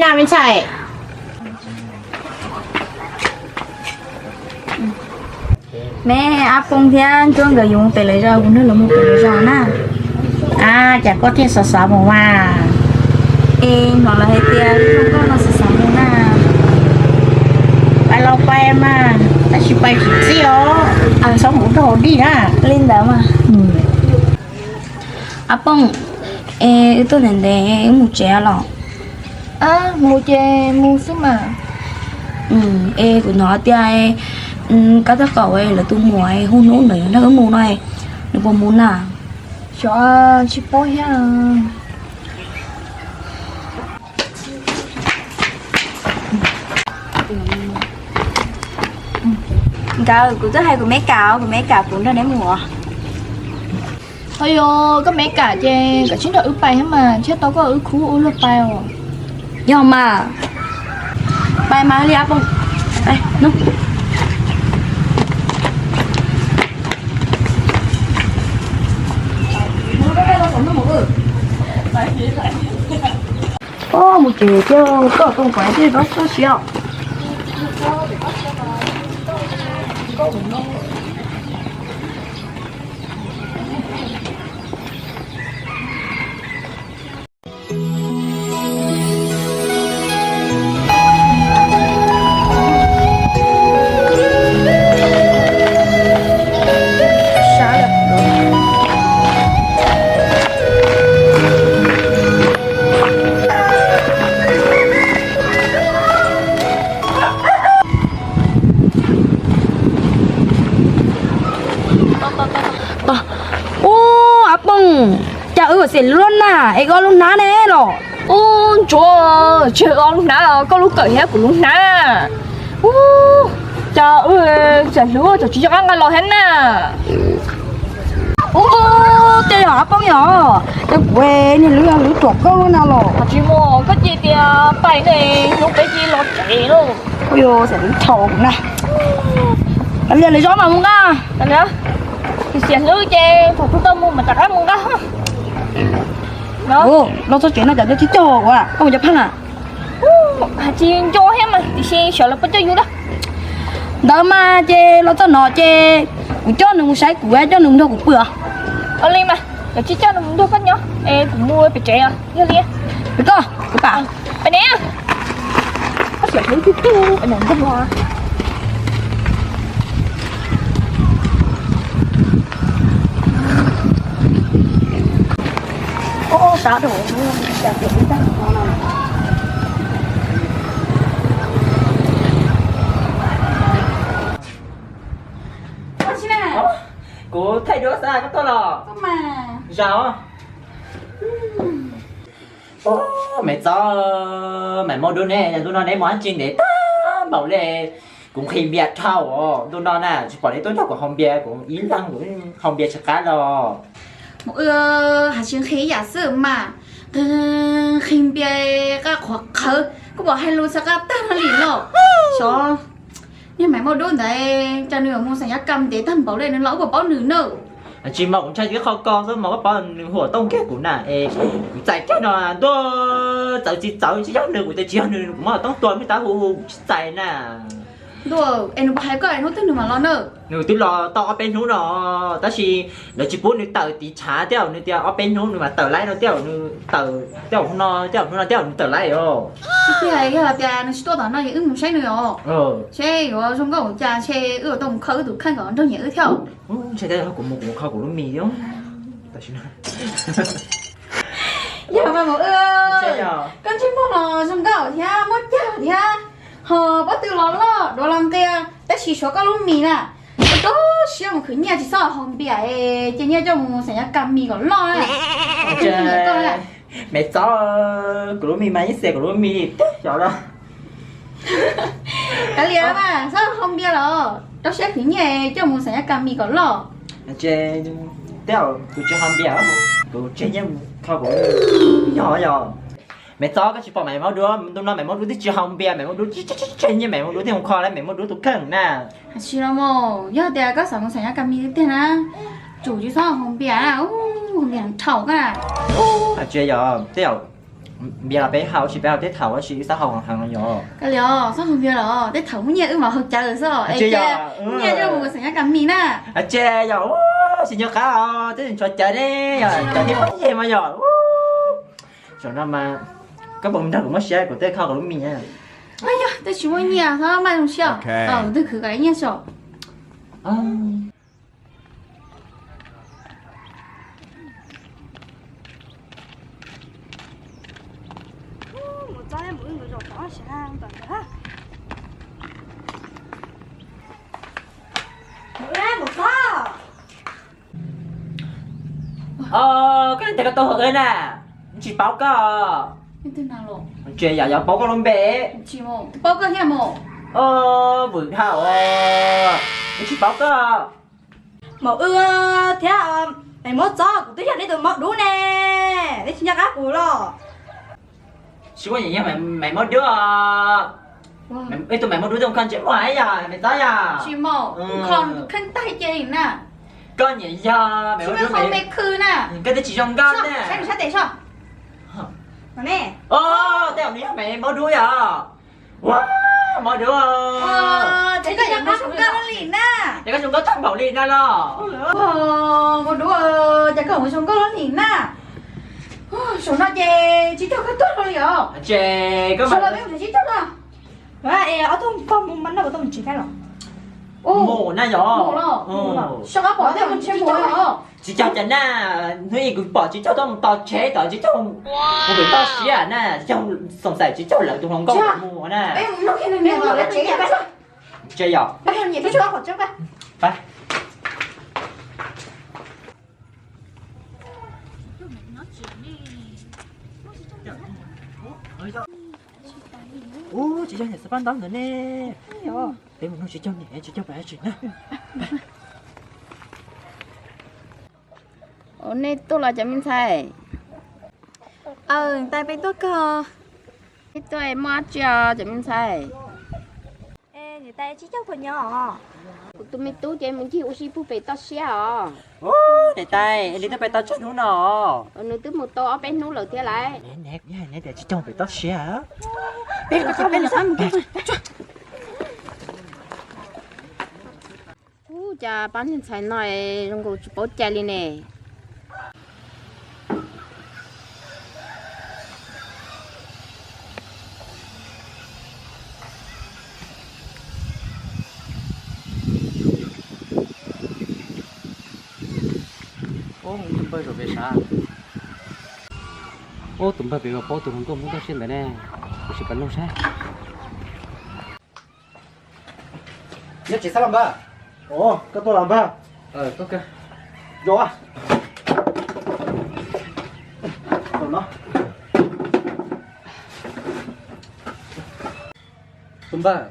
Me ntxhais, me Ab Poob thiab Ntsuab nkawd yuav mus pem lawv zos, kuv nrog lawv mus pem lawv zos na. A, cas koj thiaj xav xav mus mas? Es hnov lawv hais tias koj no xav xav mus na. Pais los pais mas, tab sis pais tsis txij os, txhob mus ub rau hauv dij na. Li ntawd mas. Ab Poob, es wb tuaj ntev ntev wb mus tsev los? Mus ces mus xwb mas. Es kuv hnov tias kab tab kaum lawv tus muam hu hnub ntawd nrog wb mus no, nws puas mus na? Xyov, tsis paub thiab. Nkawd, kuv twb hais kuv me kam, kuv me kam kuv nrog neb mus os. Ho yog koj me kam ces koj tsis nrog wb pais thiab mas, thiaj tau koj wb khub ua luag pais os. Yog mas, pais mas li Ab Poob. Mus ces koj tau kuv thiaj txhob siab. Ub, Ab Poob, cas wb xiam lub na es koj lub hnab ne los? Ub, Ntsuab, tsis yog koj lub hnab, koj lub kawm thiab kuv lub hnab. Ub, cas wb xiam hlwb tseem tsis nco qab nqa los thiab na. Ub, tej yog Ab Poob yog, cas kuv niag hlwb yog hlwb ruam koj lub na los. Tsis muaj, koj cia tias pais ne, hnub peb cia los tsev lauj. Ua yog xiam hlwb thaum na. Kav liam lawv zos mas mus nqa. Xiam hlwb ces thaum twg tau mus mas rov qab mus nqa. Los txog tsev no cas cov tsis cog ua koj mus cov pheej na. Hais tsis nco thiab mas tiam sis xyov lawv puas coj yus na. Ntawd mas ces los txog no ces kuv coj nws mus saib kuv, coj nws mus nrog kuv pw os. Ua li mas, koj tsis coj nws mus nrog koj nyob es kuv mus pem tsev os. Yog li, pem koj, pem pam. Pem ne. Koj xiam hlwb twg twg, pem ne nrog. Kuv thaij duab xwb, koj tuaj los? Zaum. Me txob, mam muab duab ne, ntu no neb mus dab tsi ntev tag npaum li? Kuv nqhis npias dhau os, ntu no na tsis pom neb tuaj nrog kuv haus npias, kuv ib leeg kuv haus npias tsis qab los. Mus, hais tsis nqhis ib yam xwb mas, nqhis npias qaj qhuav qhawv, kuj pom hais lus xav qab tag no li los. Xyov, niag Maiv Muaj Dub ntawd cas nws mus xeem Yaj Kas ntev tag npaum li, nws los wb puas paub nws na. Tsis mas kuv ntshai tib qho ko xwb mas koj paub nws hu xov tooj kiag kuv na es kuv txais kiag no ntuj, txawv tsis txawv tsis yog nws, kuv tias tsis yog nws kuv muab xov tooj tua, muaj tab hu hu kuv tsis txais na. Ntuj, es nws puas hais koj es hnub twg nws mam los na? Nws twb los tau ob peb hnub no, tab sis lawv tsis pub nws tawm tiv tshav thiab, nws tias ob peb hnub nws mam tawm laib no thiab, nws tawm thiab, hnub no thiab, hnub no thiab nws tawm laib os. Tiag, yog tias nws tsis tuaj tom no ces wb mus saib nws os. Seb yuav zoo nkauj cas, ntshe wb yuav tau mus kho wb tus kheej kom nrog nyiam wb thiab. Ntshe kuv mus kuv mus kho kuv lub mis. Yog mas, koj ntsej muag los zoo nkauj thiab muaj cag thiab, ho pob tw los loj duav los nqia, tab sis suav koj lub mis na, koj tub siab mus khwv nyiaj tsis txhob haus npias, cia nyiaj coj mus xeem Yaj Kas mis kom loj. Me txob, kuv lub mis mas yeej xiam kuv lub mis tiag xyov los. Kav liam mas, txhob haus npias los rau siab khwv nyiaj coj mus xeem Yaj Kas mis kom loj. Tej zaum kuv tsis haus npias, kuv tseg nyiaj mus kho kuv. Yog yog. Me txob, koj tsis pom Maiv Muaj Dub, ntu no Maiv Muaj Dub twb tsis haus npias, Maiv Muaj Dub tseg nyiaj, Maiv Muaj Dub thiaj mus kho laib Maiv Muaj Dub tus kheej na. Tsis los mas, yog tias koj xav mus xeem Yaj Kas mis tiag tiag na, tsum tsis txhob haus npias na, haus npias dhau koj na. Tsis yog, tej zaum Npias los peb haus, tsis peb haus tej thaum ua si wb xav haus heev los yog. Koj li os, txhob hu npias los, tej thaum muaj nyiaj wb mam haus cawv xwb. Es nyiaj coj mus xeem nyob kas mis na. Tsis yog, tsis nco qab os, twb ntshav cawv ne, yog cawv thiab muaj nyiaj mas yog. Zaum no mas koj puas nrog kuv muab siab kuv tej kho kuv lub mis na. Yog twb tsis muaj nyiaj txhob maj zoo siab. Twg khwv kom nyiaj so. Koj tias koj tuaj hauv na, tsis paub koj. Tsis yog, yog paub koj lub npe. Paub koj thiab mus. Vwm dhau, tsis paub koj. Maum w thiab Maiv Muab Txob, kuv twb yog nej tus maum dub ne, nej tsis nco qab kuv los? Tsis muaj, yog Maiv Muab Dub. Ib tug Maiv Muab Dub, tus kho ntses muag yog Maiv Txob yog? Tsis muaj, kho kheej tag ces na. Koj niam yog Maiv Muab Dub, me khw na. Koj twb tsis zoo nkauj na. Tej zaum nws yog Maiv Muab Dub yog? Ua, Muab Dub, ces koj zoo nkauj tag npaum li na los? Muab Dub, ces koj zoo nkauj li na. Saum no ces tsis coj koj tuaj li os. Ces koj saum no peb mus tsis coj no. Ob tug pog mus mas no, tau mus tsev los? Mus na yog. Soj qab pom tej mus tsev mus os. Tsis coj cas na, hnub ib kuv pom tsis coj tuaj mus tos tsev, tom tsis coj mus pem toj siab na, tsis coj, xoom xaim tsis coj lawv tus hluas nkauj mus na. Tsev yog. Ub, tsis coj niam xav pab ntaub ntawd ne. Peb mus nug tsis coj niam tsis coj pab tsis na. Nej tuaj los cov me ntxhais? Aw, tais peb tuaj kawg. Peb tuaj muaj dab tsi os cov me ntxhais? Niam tais, tsis coj puas nyob os? Kuv tus me tub ces mus ncig ua si puag pem toj siab os. Niam tais, es nws twb pem tau tsawg hnub no? Nws twb mus tau ob peb hnub lawm thiab lauj. Neb tias tsis coj pem toj siab. Ub, cas pab niag ntxhais no zoo nkaus tsis paub cai li ne. Ub, tus npawg zaum pem sav. Ub, tus npawg pem uas paub tus hluas nkauj Hmoob toj siab ntawd ne, kuv sim pab nug saib. Nyob tsev xwb los npawg? Ov, koj tuaj los npawg? Tus npawg,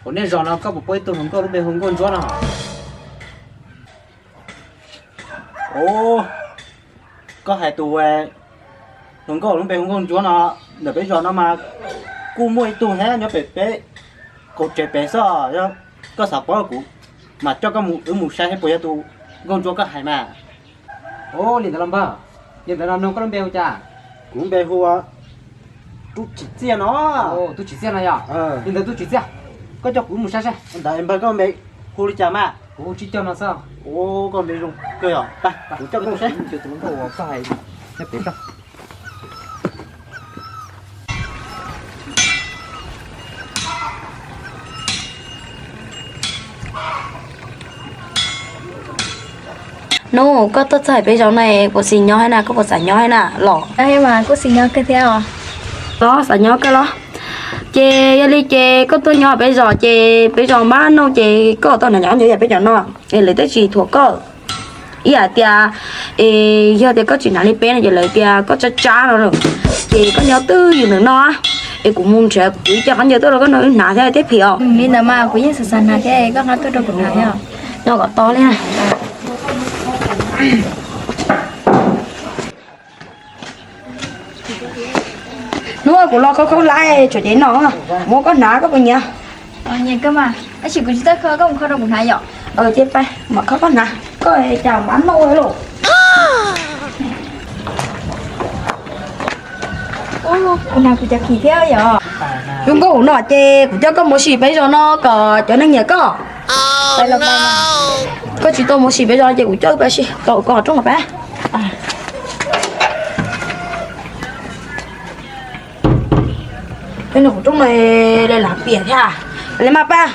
hauv nej zos no koj puas paub ib tug hluas nkauj lub npe hu Nkauj Ntsuab no? Ov, koj hais tus hluas nkauj lub npe hu Nkauj Ntsuab no, ntawm peb zos no mas kuj muaj ib tug thiab nyob pem peb qaum tsev pem xwb. Yog koj xav paub kuv mas coj koj mus, wb mus saib seb puas yog tus Nkauj Ntsuab koj hais mas. Ov, li ntawd los npawg, li ntawd no nug koj lub npe hu cas? Kuv lub npe hu Tub Tsim Txiaj no. Tub Tsim Txiaj no yog? Li ntawd Tub Tsim Txiaj, koj coj kuv mus saib seb. Ntawd npawg koj npe hu li cas mas? Kuv hu Tsib Caug no xwb. Ov, koj npe zoo kawg yog. Kuv coj koj mus saib. Nub, koj tuaj txog peb zos no puas xis nyob thiab na, koj puas xav nyob thiab na los? Kuj xis nyob kawg thiab os. Los xav nyob kawg los? Ces yog li ces koj tuaj nyob peb zos ces peb zos npab no ces koj tau nyob nyob yam peb cov no es lawv twb tsis thuam koj. Ib yam tias, es yog tias koj tsis hnav li peb no ces lawv tias koj tsab tsab no lawm, ces koj nyob twj ywm ntawm no, es kuv mus nrhiav kuv ib co khaub ncaws tuaj rau koj noj wb hnav thiab thiaj phim os. Li ntawd mas kuv yeej xav xav hnav thiab, koj nqa tuaj rau kuv hnav thiab. Nyob kom tau li. Hnub kuv los khaub khaub hlab tsam ces no, muab koj hnav koj puas nyiam? Nyiam kawg mas, tab sis kuv tsis txawj khaub, koj mus khaub rau kuv hnav yom. Ces pab mam khaub koj hnav, koj cas mab noj lauj. Kuv nag kuv cov kis thiab yom. Zoo nkauj no ces kuv coj koj mus ua si peb zos no kom cov neeg nyiam koj. Koj tsis tau mus ua si peb zos ces kuv coj peb ua si, kom koj qhov rooj no pab. Peb nws qhov rooj no, lam piam thiab, li mas pab.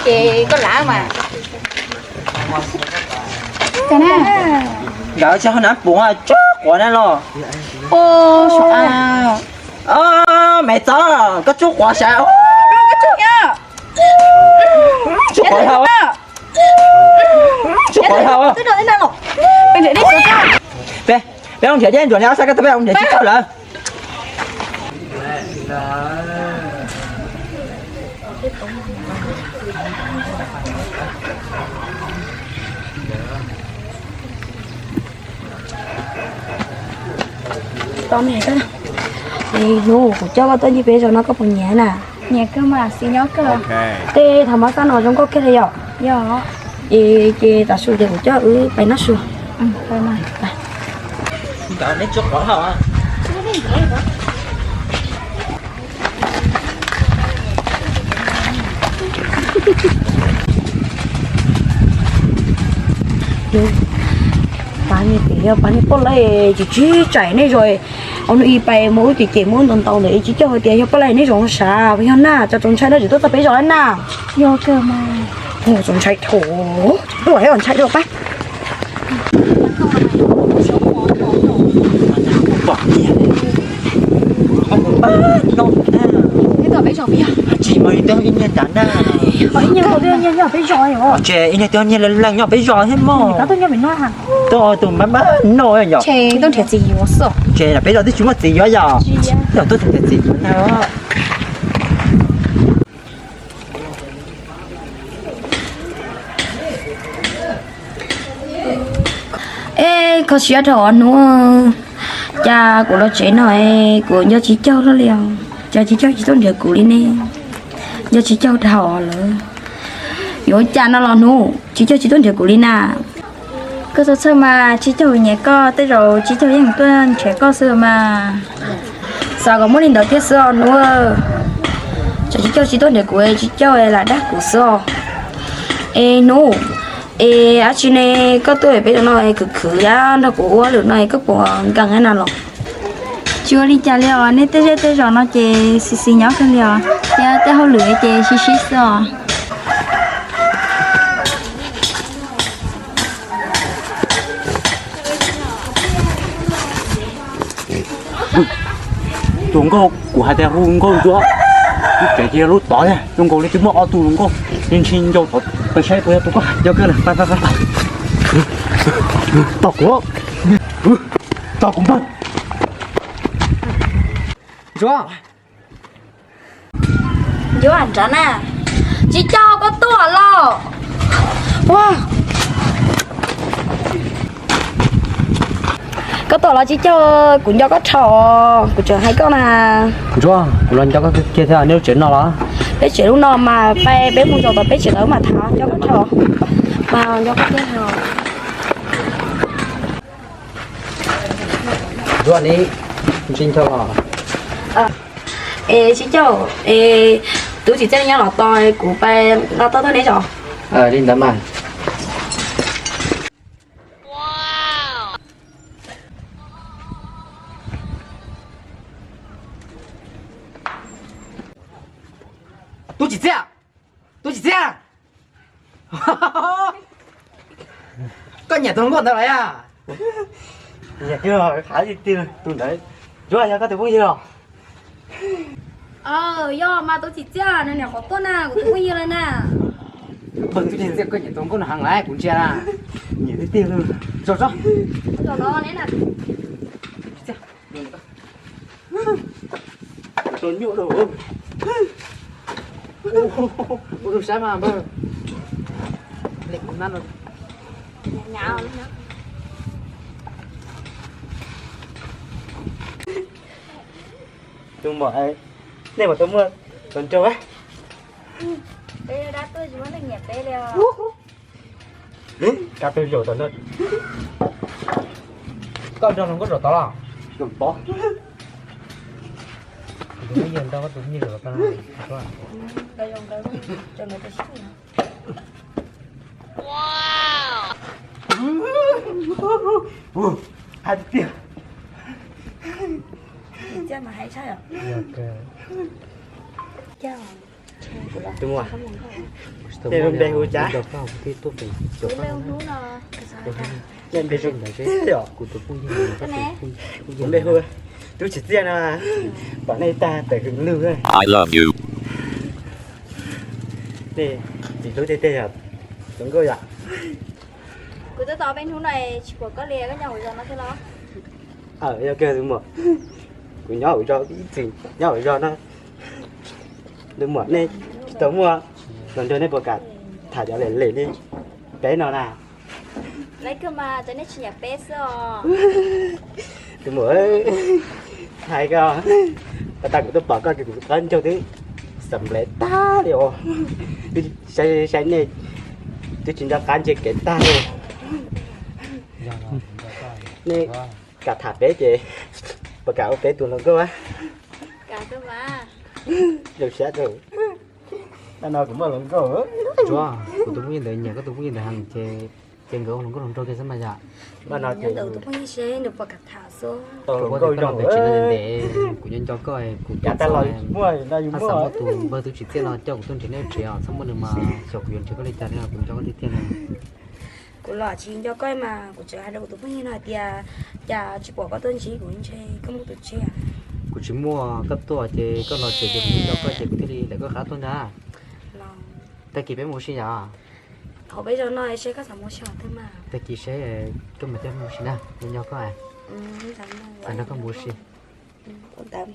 Ces koj lav mas. Nkawd tsis ho nav puv tsob quav na los. Maiv Txob, koj tsuj quav sav. Tsuj quav hau. Tsuj quav hau. Peb, peb mus nrhiav dej ntsuas li ob sab koj tau peb mus nrhiav tsis tau lawm. Tau me, hnub kuv coj koj tuaj ncig peb zos no koj puas nyiam na? Nyiam kawg mas, xis nyob kawg. Tej thaum mab xab no zoo nkauj kiag li yom? Yog. Es ces tav su ces kuv coj wb pais noj su. Pab niag pem, pab niag poj laib tsis tsis tsaim nej zos, au nub ib pais mus wb ces ces mus ntau ntau ntawd, tsis coj hais tias yog poj laib nej zos sav yog na, tso tsoos ntshai dab tsis tuaj txog peb zos na. Yog kawg mas. Tsoos ntshai thaum tuaj ntshai dua pab. Pom niag no na. Tsis mas ib tug ib niag nrad na. Ib niag twb nyob peb zos, ib niag twb nyob leej leej nyob peb zos thiab mog. Tuaj tus mab mab no yom. Ces peb zos twb tsis muaj txiv yuav yom. Yog tuaj tus nrhiav txiv yuav na. Ej, kho siab dhau os hnub, cas kuv los tsev no es kuv nco Tsib Caug lawm li os, cas Tsib Caug tsis tuaj nrhiav kuv li ne, nco Tsib Caug dhau lawm. Yuav ua cas no los hnub, Tsib Caug tsis tuaj nrhiav kuv li na. Koj txhob txhawj mas, Tsib Caug nyiam koj, tej zaum Tsib Caug yeej tuaj nrhiav koj xwb mas. Xav kom muaj li ntawd thiab xwb os hnub. Tsam Tsib Caug tsis tuaj nrhiav kuv, Tsib Caug lam dag kuv xwb os. Es hnub, es dab tsi ne, koj tuaj peb zos no khwv khwv nrog kuv ua hauj lwm no koj puas nkees na los? Tsis ua li cas li os, nej tej zej tej zos no ces xis xis nyob kawg li os, thiab tej hauj lwm ces sib sib xwb os. Tus nkauj kuv hais tias hu nkauj ntsuab, lub tsev ces yog lub tod thiab, zoo nkaus li twb muaj ob tug hluas nkauj, ntshai ntshai ncau tod, peb saib puas yog tus koj hais ncau kawg lawm, pab pab pab. Tos kuv, tos kuv npawg. Ntsuab. Ntsuab nrad na. Tsib Caug koj tuaj los? Koj tuaj los Tsib Caug, kuv nco koj dhau, kuv tseem hais koj na. Ntsuab, kuv los nco koj kiag thiab, nej lub tsev no los? Peb tsev lub no mas, peb mus zaum tod peb tsev tod mas tham, nco koj dhau. Mas nco koj kiag dhau. Ntsuab, neb ntsia nco los? Es Tsib Caug, es Tub Txim Txiaj nyob los tod, kuv pab nqa tau tuaj neb zos. Li ntawd mas. Tub Txim Txiaj, Tub Txim Txiaj, koj nyiam tus hluas nkauj ntawd los yog? Nyiam kiag, qab ti tus ntawd, Ntsuab yog koj tus phooj ywg los? Yog mas, tus txiv txiaj no niam qhov tuaj na, kuv tus phooj ywg lawm na. Tus txiv txiaj koj nyiam tus nkauj no heev lawm, kuv ntsia na. Nyiam tiag tiag li. Tso tso. Zaum no ne na. Txiaj. Tau nyuaj rau. Ua rau saib mas npawg. Tus muam, nej puas tau muaj hluas nraug? Peb dab tuaj tsis muaj neeg nyiam peb li os. Kab peb zaum tau na. Koj nrog hluas nkauj zaum tod los? Zaum tod. Tus phooj ywg nrog koj tus phooj ywg zaum tod na. Hais tiag. Txiaj mas hais tshaj yom. Tus muam, nej lub npe hu cas? Kuv lub npe hu Hnub no. Nej npe hu tiag yom? Kuv tus phooj ywg, kuv npe hu Tub Tsim Txiaj no, pom nej tag tawm hwm lug. I love you. Nej tsis hlub tiag tiag yog hluas nkauj yom? Kuv twb tos peb hnub no tsis pom koj li, koj nyob hauv zos no thiab los? Yog kawg tus muam, kuv nyob hauv zos, ib txwm nyob hauv zos no. Tus muam, nej tsis tau muaj hluas nraug nej puas kam tham cov lem lem li peb no na? Lawv kawg mas, cov nej tsis nyiam peb xwb os. Tus muam, hais koj, pas tas kuv twb pom koj ces kuv qab ncaug twb xam nplev tag li os. Twb saib saib nej, twb tsis nco qab ntsia kev tag li. Nej kam tham peb ces puas kam ua peb tus hluas nkauj? Zoo siab rau. Tam no kuv muaj hluas nkauj. Tsuav, kuv tus phooj ywg ntawd nyiam koj tus phooj ywg ntawd heev ces, ces nkawd ua hluas nkauj hluas nraug kiag xwb mas yom. Nyob ntawm tus phooj ywg seb nws puas kam tham xwb. Tau hluas nkauj zoo ntawm tsis no ntev, kuv nyob nco koj, kuv tau xav muab tus npawg Tub Tsim Txiaj no coj kuv tuaj nrhiav neb tsev os, txhob muaj nws mas xyov kuv yuav nrhiav koj li cas li os, kuv nco koj tiag tiag na. Kuv los tsis nco koj mas kuv tseem hais rau kuv tus phooj ywg no hais tias, cas tsis pom koj tuaj ntsib kuv ntshe koj muaj tus tshiab. Kuv tsis muaj, koj tuaj ces koj los tsev ces kuv nco koj ces kuv thiaj li lawv koj qab tuaj ntag. Tag kis peb mus ua si yom? Hauv peb zos no seb koj xav mus ua si twg mas. Tag kis seb koj mam coj mus ua si na, nco nco koj. Xav nrog koj mus ua si. Ua ntawd.